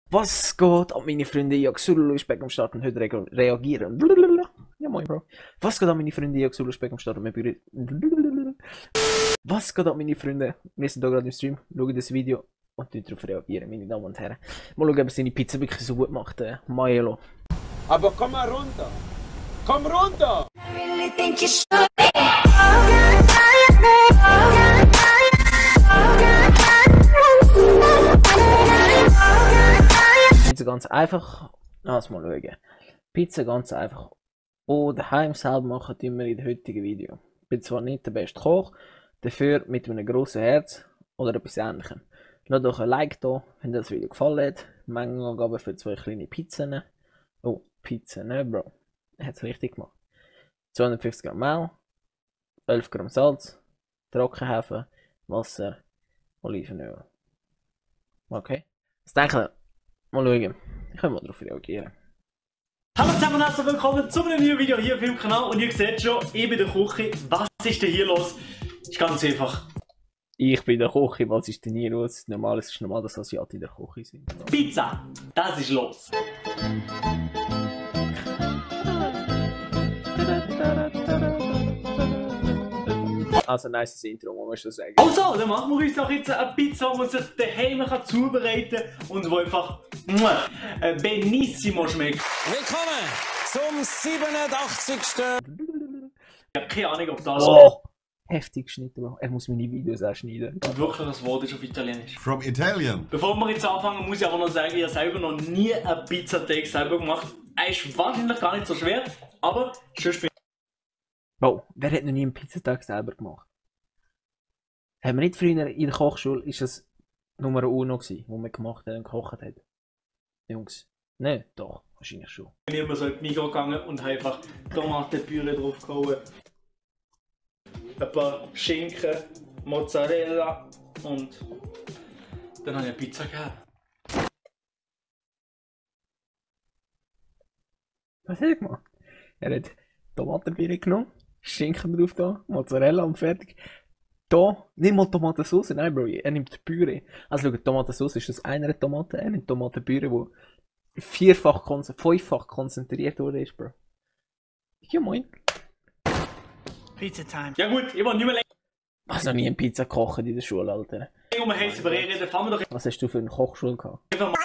Was geht an meine Freunde? Ja, Xulu ist back am Start und heute reagieren. Blablabla. Ja, moin, Bro. Was geht an meine Freunde? Ja, Xulu ist back am Start und wir berühren. Was geht an meine Freunde? Wir sind hier gerade im Stream, schauen das Video und darauf reagieren, meine Damen und Herren. Mal schauen, ob er seine Pizza wirklich so gut macht, Maelo. Aber komm mal runter! Komm runter! Pizza ganz einfach. Lass mal schauen. Pizza ganz einfach. Oh, daheim selber machen tun wir in dem heutigen Video. Ich bin zwar nicht der beste Koch, dafür mit einem grossen Herz oder etwas Ähnlichem. Lasst doch ein Like da, wenn dir das Video gefallen hat. Mengenangabe für 2 kleine Pizzen. Oh, Pizzen, ne, Bro. Er hat es richtig gemacht. 250 Gramm Mehl, 11 Gramm Salz, Trockenhefe, Wasser, Olivenöl. Okay. Was denken wir? Mal schauen. Ich kann mal darauf reagieren. Hallo zusammen und herzlich willkommen zu einem neuen Video hier auf dem Kanal. Und ihr seht schon, ich bin in der Küche. Was ist denn hier los? Ist ganz einfach. Ich bin in der Küche, was ist denn hier los? Es ist normal, dass Asiaten in der Küche sind. Pizza, das ist los. Also ein nice Intro, muss man schon sagen. Also, dann machen wir uns doch jetzt eine Pizza, die man sich daheim zubereiten kann und die einfach benissimo schmeckt. Willkommen zum 87. Ich habe keine Ahnung, ob das Heftig geschnitten, Bro. Er muss meine Videos auch schneiden. wirklich das Wort ist auf Italienisch. From Italian. Bevor wir jetzt anfangen, muss ich aber noch sagen, ich habe selber noch nie einen Pizzateig selber gemacht. Er ist wahrscheinlich gar nicht so schwer, aber sonst bin Bro, wer hat noch nie einen Pizzatag selber gemacht? Haben wir nicht früher in der Kochschule, ist das Nummer 1 gewesen, wo man gemacht hat und gekocht hat? Jungs. Nein, doch, wahrscheinlich schon. ich immer so in die Migros gegangen und habe einfach Tomatenpüree draufgehauen. Ein paar Schinken, Mozzarella und dann habe ich eine Pizza gegeben. Was hat er gemacht? Er hat Tomatenpüree genommen, Schinken drauf da, Mozzarella und fertig. Da, nicht mal Tomatensauce, nein Bro, er nimmt Püree. Also schau, Tomatensauce ist das eine Tomate, er nimmt Tomatenpüree, wo 5-fach konzentriert wurde, Bro. Ja moin. Pizza Time. Ja gut, ich will nicht mehr länger Was noch nie eine Pizza kochen in der Schule, Alter. um heiß überreden, dann fangen wir doch Was hast du für eine Kochschule gehabt? einfach mal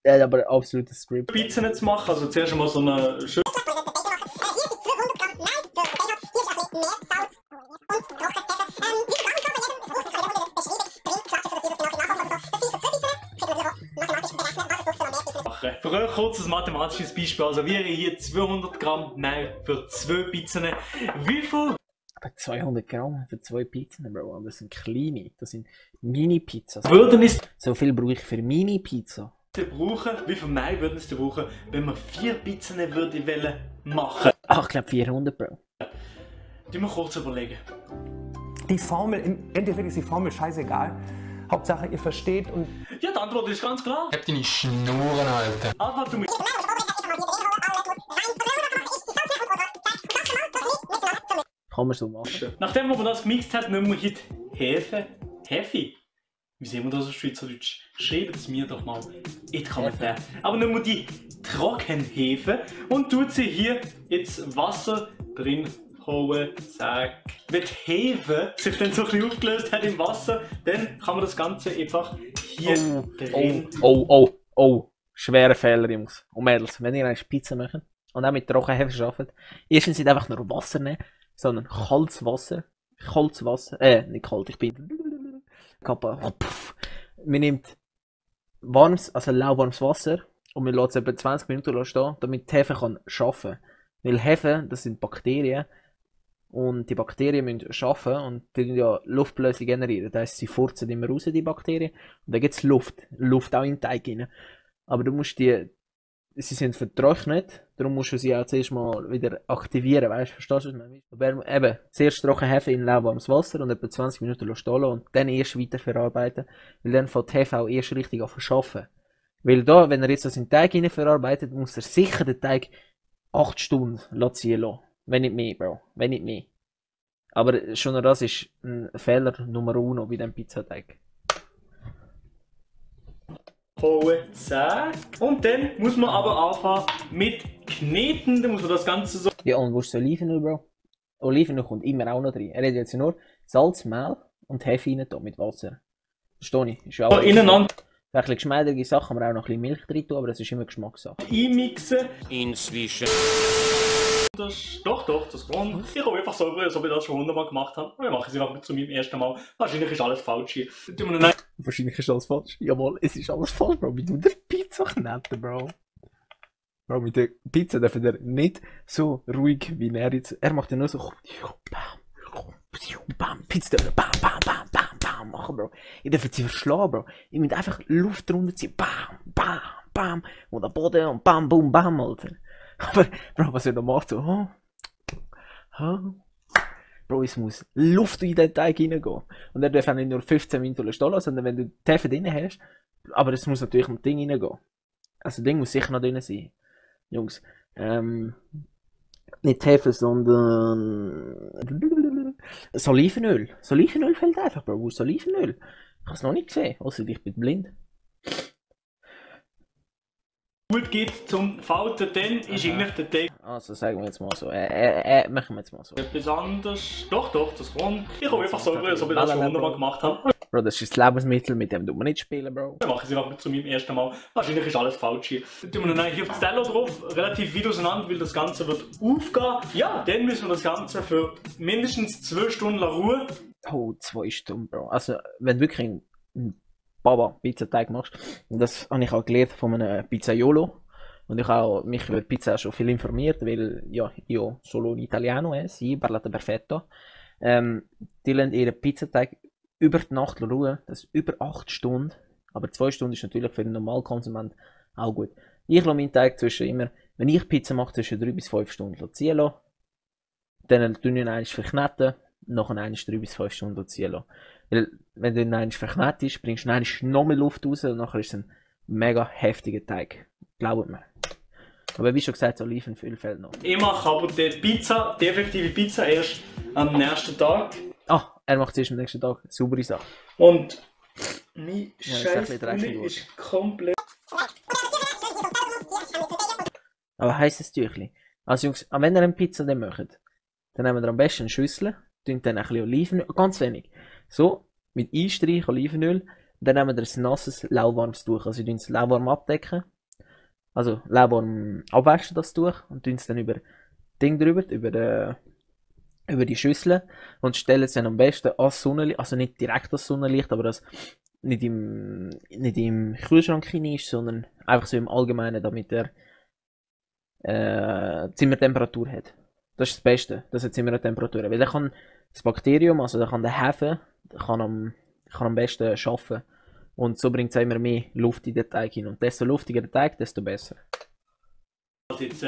Er hat aber absolutes Script. Pizza zu machen. Also zuerst einmal so eine schöne für ein kurzes mathematisches Beispiel. Also wir haben hier 200 Gramm Mehl für 2 Pizzen. Wie viel Aber 200 Gramm für 2 Pizzen, Bro. Aber das sind kleine. Das sind Mini-Pizzas. würden es So viel brauche ich für Mini-Pizza. brauchen? Wie viel Mehl würden es brauchen, wenn wir 4 Pizzen würde machen? Ach, ich glaube 400, Bro. Die wir kurz überlegen. Die Formel, im Endeffekt ist die Formel scheißegal. Hauptsache ihr versteht und Ja, die Antwort ist ganz klar. Hab deine Schnurren, Alter. Einfach du mit. Kann man so machen. Nachdem wir das gemixt haben, nehmen wir heute Hefe. Wie sehen wir das auf Schweizerdeutsch? Schreibt es mir doch mal in die Kommentare. Aber nehmen wir die Trockenhefe und tut sie hier ins Wasser drin hauen. Zack. Wenn die Hefe sich dann so ein bisschen aufgelöst hat im Wasser, dann kann man das Ganze einfach hier drin. Oh. Schwere Fehler, Jungs und Mädels. Wenn ihr eine Pizza macht und auch mit Trockenhefe arbeitet, erstens nicht einfach nur Wasser nehmen, sondern kaltes Wasser. Nicht kalt, ich bin kappa. Man nimmt warmes, also lauwarmes Wasser und man lässt es etwa 20 Minuten stehen, damit die Hefe kann arbeiten kann. Weil Hefe, das sind Bakterien und die Bakterien müssen arbeiten und die ja Luftbläschen generieren. Das heisst, sie furzen immer raus, die Bakterien, und dann gibt es Luft auch in den Teig rein. Aber du musst sie sind vertrocknet, darum musst du sie auch zuerst mal wieder aktivieren, weißt du, verstehst du, was ich meine? Aber eben, zuerst trocken Hefe in lauwarmes Wasser und etwa 20 Minuten stehen lassen und dann erst weiter verarbeiten, weil dann fängt die Hefe auch erst richtig an zu arbeiten. Weil da, wenn er jetzt das in den Teig rein verarbeitet, muss er sicher den Teig 8 Stunden ziehen lassen. Wenn nicht mehr, Bro. Wenn nicht mehr. Aber schon nur das ist ein Fehler Nummer 1 bei diesem Pizzateig. Hohe Zack. Und dann muss man aber anfangen mit Kneten. Dann muss man das Ganze so. Ja, und wo ist das Olivenöl, Bro? Olivenöl kommt immer auch noch drin. Er hat jetzt nur Salz, Mehl und Hefe rein da mit Wasser. Verstehe ich? Ist ja auch Ineinander ein bisschen geschmeidige Sachen, kann man auch noch ein bisschen Milch drin tun, aber das ist immer Geschmackssache. einmixen. Inzwischen. Doch, das kommt. Ich habe einfach so, als ob ich das schon 100-mal gemacht habe. Und ich mache es einfach zu meinem ersten Mal. Wahrscheinlich ist alles falsch hier. Wahrscheinlich ist alles falsch. Jawohl, es ist alles falsch, Bro. Wie du der Pizza kneten, Bro. Bro, mit der Pizza darf er nicht so ruhig wie er jetzt. Er macht ja nur so. Bam, Pizza, bam, bam, bam, bam, bam machen, Bro. Ich darf sie verschlagen, Bro. Ich muss einfach Luft runterziehen. Bam, bam, bam. Und am Boden und bam, boom, bam, Alter. Aber, Bro, was er da macht, so. Bro, es muss Luft in den Teig reingehen. Und er darf auch nicht nur 15 Minuten stehen lassen, sondern wenn du die Hefe drin hast, aber es muss natürlich mit dem Ding reingehen. Also, das Ding muss sicher noch drin sein. Jungs, nicht Hefe, sondern das Olivenöl. Das Olivenöl fällt einfach, Bro. Wo ist das Olivenöl? Ich habe es noch nicht gesehen, außer ich bin blind. gut geht zum Falten, dann ist eigentlich der Teig Also sagen wir jetzt mal so, machen wir jetzt mal so. etwas anderes. Doch, das kommt. Ich habe einfach so, als ob ich das schon 100-mal gemacht habe. Bro, das ist das Lebensmittel, mit dem tut man nicht spielen, Bro. Ich mache es einfach zu meinem ersten Mal. Wahrscheinlich ist alles falsch hier. Dann tun wir dann hier auf das Teller drauf, relativ weit auseinander, weil das Ganze wird aufgehen. Ja, dann müssen wir das Ganze für mindestens 12 Stunden ruhen. Oh, 2 Stunden, Bro. Also, wenn du wirklich einen Baba-Pizzateig machst, und das habe ich auch gelernt von einem Pizzaiolo, und ich habe mich über Pizza schon viel informiert, weil, ja, io solo un italiano, sì, parlate perfetto. Die lassen ihren Pizzateig über die Nacht ruhen, das ist über 8 Stunden, aber 2 Stunden ist natürlich für einen Normalkonsument auch gut. Ich lasse meinen Teig immer, wenn ich Pizza mache, zwischen 3 bis 5 Stunden ziehen lassen. Dann tue ich ihn einmal verkneten, nachher 3 bis 5 Stunden ziehen lassen. Weil, wenn du ihn einmal verknetest, bringst du einmal noch mehr Luft raus und nachher ist es ein mega heftiger Teig. Glaubt mir. Aber wie schon gesagt, Olivenöl fehlt noch. Ich mache aber die effektive Pizza erst am nächsten Tag. Ah, er macht es erst am nächsten Tag. Saubere Sache. Und mein Ja, ist ein bisschen dreckig Scheiß ist komplett. Aber heisst Tüchli. Also Jungs, wenn ihr eine Pizza dann macht, dann nehmen wir am besten eine Schüssel, tun dann ein bisschen Olivenöl, ganz wenig. So, mit Einstreich Olivenöl, dann nehmen wir ein nasses, lauwarmes Tuch. Also wir es lauwarm abdecken. Also lauwarm abwaschen das Tuch und tun es dann über Ding drüber, über die Schüssel und stellen es dann am besten ans Sonnenlicht, also nicht direkt ans Sonnenlicht, aber das nicht im Kühlschrank hinein ist, sondern einfach so im Allgemeinen, damit er Zimmertemperatur hat. Das ist das Beste, dass er Zimmertemperatur hat. Weil dann kann das Bakterium, also dann kann der Hefe, kann am besten arbeiten. Und so bringt es immer mehr Luft in den Teig hin. Und desto luftiger der Teig, desto besser. Jetzt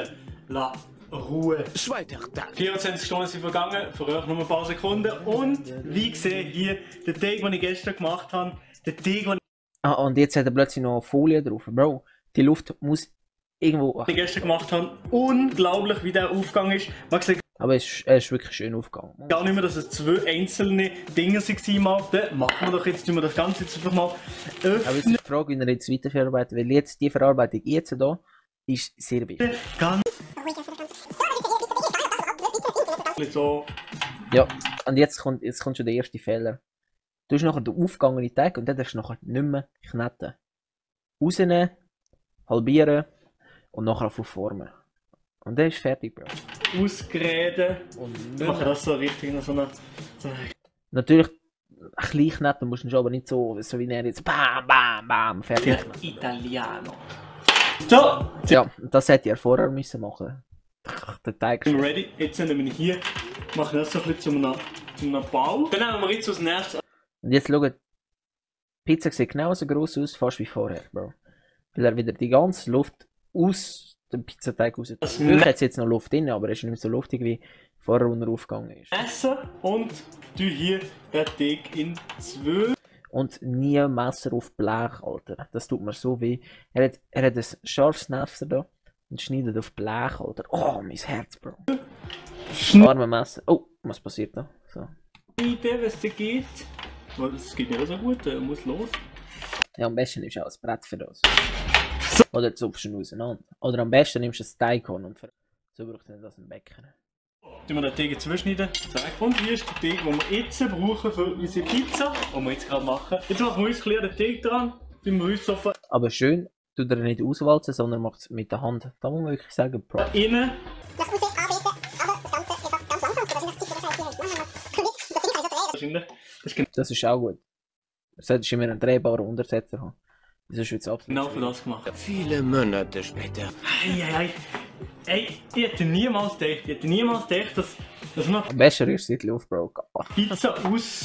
la Ruhe. 24 Stunden sind vergangen, für euch nur ein paar Sekunden. Und wie gesehen hier, der Teig, den ich gestern gemacht habe, der Teig, den Ah, und jetzt hat er plötzlich noch Folie drauf. Bro, die Luft muss irgendwo. ich gestern gemacht habe, unglaublich wie der aufgegangen ist. Man sieht Aber er ist wirklich schön aufgegangen. gar nicht mehr, dass es 2 einzelne Dinge waren. Dann machen wir doch jetzt, tun wir das Ganze jetzt einfach mal Aber jetzt ist die Frage, wie er jetzt weiterverarbeitet. Weil jetzt die Verarbeitung jetzt hier ist sehr wichtig. Ganz so. Ja, und jetzt kommt schon der erste Fehler. Du hast nachher den aufgegangenen Teig und dann darfst du nachher nicht mehr kneten. Rausnehmen, halbieren und nachher formen. Und dann ist fertig, Bro. Ausgereden. Und Ich mache das so richtig in so einer. natürlich, ein bisschen kneten musst du schon, aber nicht so wie er jetzt bam, bam, bam, fertig kneten. Italiano. So, Ja, das hätte er vorher müssen machen. Der Teig sind wir ready. Jetzt sind wir hier. Machen das so ein bisschen zu einem Bau. Dann nehmen wir jetzt als nächstes. Und jetzt schaut, die Pizza sieht genauso groß aus, fast wie vorher, Bro. Weil er wieder die ganze Luft aus dem Pizzateig raus. Natürlich hat es jetzt noch Luft drin, aber er ist nicht mehr so luftig wie vorher, als er aufgegangen ist. Essen und du hier den Teig in 2. Und nie Messer auf Blech, Alter. Das tut mir so weh. Er hat ein scharfes Messer da und schneidet auf Blech, Alter. Oh, mein Herz, Bro. Arme Messer. Oh, was passiert da? So. Idee, was da geht. Es geht nicht so gut, muss los. Ja, am besten nimmst du auch ein Brett für das. Oder zupfst du ihn auseinander. Oder am besten nimmst du ein Steakhorn und so braucht es nicht das im Bäcker. Tun wir den Teig zuschneiden. Zack. Und hier ist der Teig, den wir jetzt brauchen für unsere Pizza, die wir jetzt gerade machen. Jetzt machen wir uns klar den Teig dran, tun wir uns auf Aber schön, tut er nicht auswalzen, sondern macht es mit der Hand. Da muss man wirklich sagen, Pro. innen. Das ist auch gut. Du solltest immer einen drehbaren Untersetzer haben. Das ist absolut Genau für das gemacht. Viele Monate später. Ey, ich hätte niemals gedacht, dass man Am besten rührst du die Luft, Bro. Pizza aus...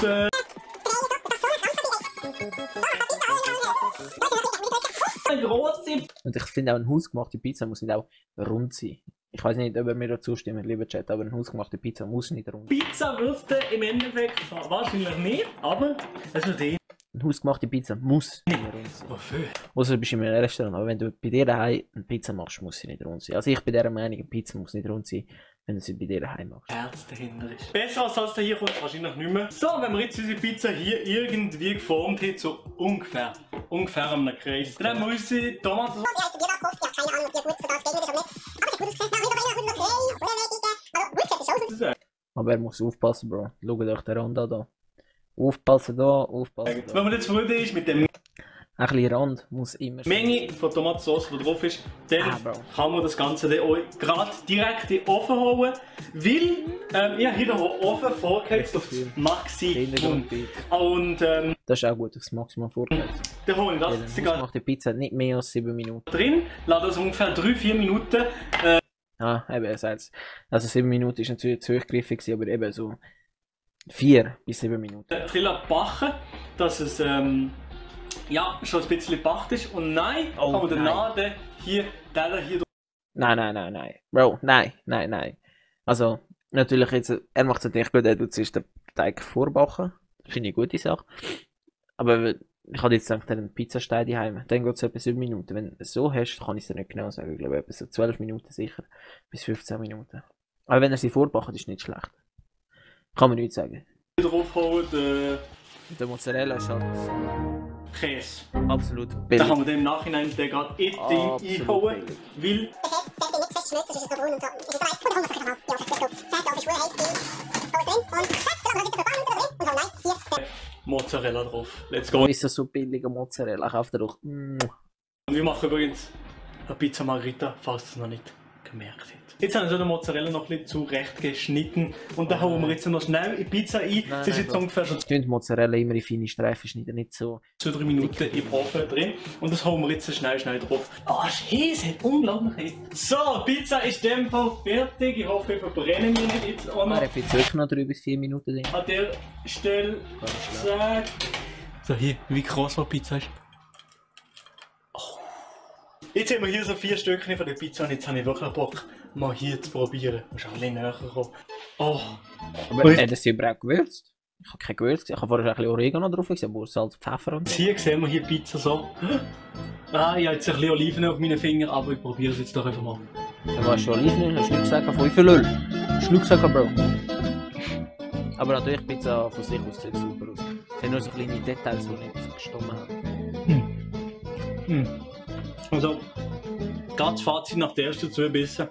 grosse... Und ich finde auch, eine hausgemachte Pizza muss nicht auch rund sein. Ich weiß nicht, ob ihr mir da zustimmt, lieber Chat, aber eine hausgemachte Pizza muss nicht rund sein. Pizzawürste im Endeffekt wahrscheinlich nicht, aber es wird eh. Eine hausgemachte Pizza muss nicht rund sein. Wofür? Außer du bist in einem Restaurant, aber wenn du bei dir daheim eine Pizza machst, muss sie nicht rund sein. Also ich bin der Meinung, eine Pizza muss nicht rund sein, wenn du sie bei dir daheim machst. Herz dahinter ist. Besser als das da hier kommt wahrscheinlich nicht mehr. So, wenn wir jetzt unsere Pizza hier irgendwie geformt haben, so ungefähr an einem Kreis, dann haben wir unsere Tomaten... Aber er muss aufpassen, Bro. Schaut euch den Rand an da. Aufpassen da, aufpassen da. Wenn man jetzt zufrieden ist mit der Ein bisschen Rand muss immer Menge von Tomatensauce, die drauf ist, dann Bro. kann man das Ganze dann auch gerade direkt in den Ofen holen, weil ich habe hier noch einen Ofen vorgeheizt auf das Maximum. Und Das ist auch gut, aufs Maximum vorgeheizt. dann hole ich Ja, das dann macht die Pizza nicht mehr als 7 Minuten. drin, lasse das ungefähr 3-4 Minuten. Ah, eben, er sagt also 7 Minuten ist natürlich zu hochgriffig gewesen, aber eben so 4 bis 7 Minuten. Drin backen, dass es ja, schon ein bisschen gebacken ist. Und nein, Oh, kann man danach dann hier, hier Nein. Bro, nein. Also, natürlich jetzt, er macht es natürlich gut, er tut zuerst den Teig vorbacken. Finde ich eine gute Sache. Aber ich habe jetzt gedacht, einen Pizzastein daheim. Dann geht es etwa 7 Minuten. Wenn du es so hast, kann ich es dir nicht genau sagen. Ich glaube, etwa so 12 Minuten sicher. Bis 15 Minuten. Aber wenn er sie vorbackt, ist nicht schlecht. Kann man nicht sagen. draufholen, Der Mozzarella ist halt Käse. absolut Dann billig. kann man dann im Nachhinein den gerade in den Ding einhauen, weil Mozzarella drauf. Let's go. Warum ist das so billiger Mozzarella? Kauft er doch. Und wir machen übrigens eine Pizza Margherita, falls ihr es noch nicht gemerkt habt. Jetzt haben wir so den Mozzarella noch ein bisschen zurecht geschnitten und dann hauen wir jetzt noch schnell in die Pizza ein. Es ist jetzt ungefähr schon Die Mozzarella immer in feine Streifen schneiden, nicht so. 2-3 Minuten im Ofen drin und das hauen wir jetzt schnell drauf. Ah, Käse, unglaublich. So, Pizza ist in dem Fall fertig. Ich hoffe, wir verbrennen wir nicht jetzt auch noch. Er hat jetzt wirklich noch 3 bis 4 Minuten drin. An der Stelle zack. So, hier, wie groß die Pizza ist. Oh. Jetzt haben wir hier so 4 Stückchen von der Pizza und jetzt habe ich wirklich Bock, mal hier zu probieren. Muss auch ein bisschen näher kommen. Oh. Aber hat er sie überhaupt gewürzt? Ich habe kein Gewürz gesehen. Ich habe vorher ein bisschen Oregano drauf gesehen, aber Salz, Pfeffer und Jetzt so. hier sehen wir hier die Pizza so. Ah, ich habe jetzt ein bisschen Oliven auf meinen Fingern, aber ich probiere es jetzt doch einfach mal. Du hast schon Oliven, einen Schlucksacker von wie viel Öl? Schlucksacker, Bro. Aber natürlich Pizza von sich aus sieht super aus. Es sind nur so kleine Details, die nicht gestimmt haben. Also, ganz Fazit nach der ersten 2 Bissen.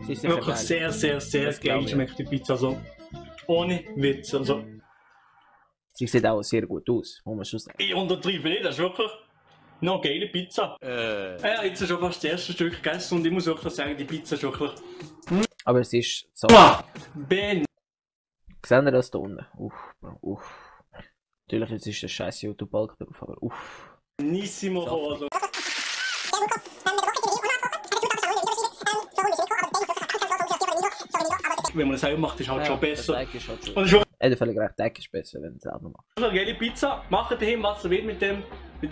Sie ist sicher Wirklich geil. sehr Das geil glaube ich. schmeckt die Pizza so. Ohne Witz. Also, Sie sieht auch sehr gut aus, muss man schon sagen. ich untertreibe nicht, das ist wirklich noch eine geile Pizza. Ja, jetzt schon fast das erste Stück gegessen und ich muss wirklich sagen, die Pizza ist wirklich Aber es ist so. Ben. Seht ihr das da unten? Bro, Natürlich jetzt ist der scheiß YouTube-Balken drauf, aber Nissimo. Also. Wenn man das selber macht, ist halt schon besser. Der Teig ist halt schon. Und schon Er hat völlig recht, der Teig ist besser, wenn du es selber machst. eine geile Pizza. Macht daheim, was ihr wollt mit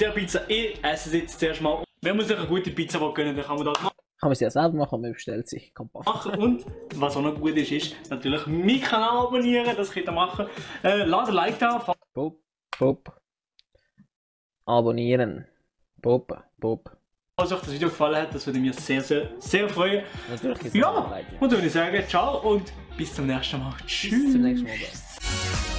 der Pizza. Ich esse es jetzt zuerst mal. Wenn man sich eine gute Pizza gönnen, dann kann man das Kann man sie ja selber machen, man bestellt sie. Kompakt. machen. Und was auch noch gut ist, ist natürlich meinen Kanal abonnieren. Das könnt ihr machen. Lasst ein Like da. Pop. Abonnieren. Pop. Falls euch das Video gefallen hat, das würde mich sehr, sehr, sehr freuen. Natürlich ist es Ja, eine Beleidigung. und dann würde ich sagen, ciao und bis zum nächsten Mal. Tschüss. Bis zum nächsten Mal.